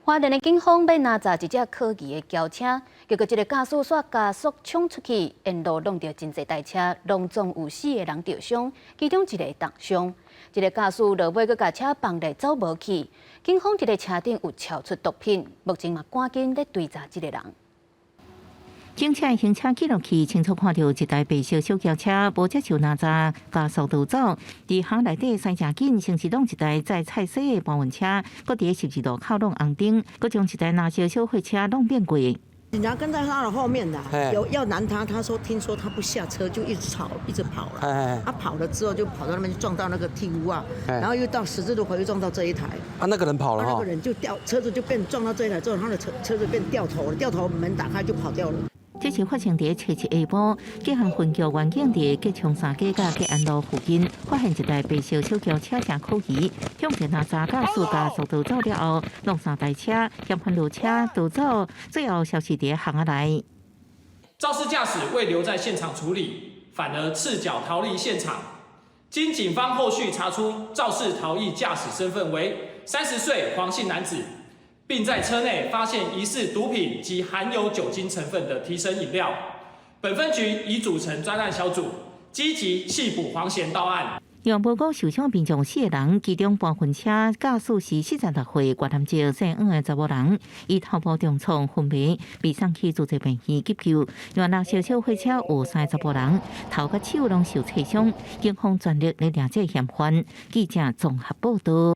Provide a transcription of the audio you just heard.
花蓮的警方欲攔截一隻可疑的轎車，結果這個駕駛煞加速衝出去，沿路挵著真濟台車，攏總有四個人著傷，其中一個重傷。這个駕駛落尾閣共車放咧走無去，警方佇咧車頂有撨出毒品，目前嘛趕緊咧追查這个人。警車行車記錄器清楚看著一台白色小轎車，無接受攔截，加速逃走。佇巷內底駛誠緊，先是挵一台載菜蔬的搬運車，閣佇十字路口挵紅燈，閣將一台藍色小貨車挵變過。警察跟在他的後面的，有要攔他，他說聽說他不下車，就一直吵，一直跑了。他跑了之後就跑到那邊撞到那個鐵屋啊，然後又到十字路口又撞到這一台。啊，那個人跑了。那個人就掉車子就變撞到這一台之後，他的車子變掉頭了，掉頭門打開就跑掉了。這是發生佇初七下晡，吉航分局員警佇吉昌三街佮吉安路附近，發現一台白色小轎車誠可疑，向前攔截駕駛加速逃走了後，挵三台車，嫌犯落車逃走，最後消失佇巷仔內。肇事駕駛未留在現場處理，反而赤腳逃離現場。經警方後續查出，肇事逃逸駕駛身份為30歲黃姓男子。並在車內發現疑似毒品及含有酒精成分的提神飲料。本分局已組成專案小組，積極緝捕黃嫌到案。用報告受傷民眾四個人，其中搬運車駕駛是46歲越南籍姓黃的查某人，伊頭部重創昏迷，被送去慈濟病院急救。另外，小小貨車有三個查埔人，頭佮手攏受挫傷，警方全力咧掠這個嫌犯。記者綜合報道。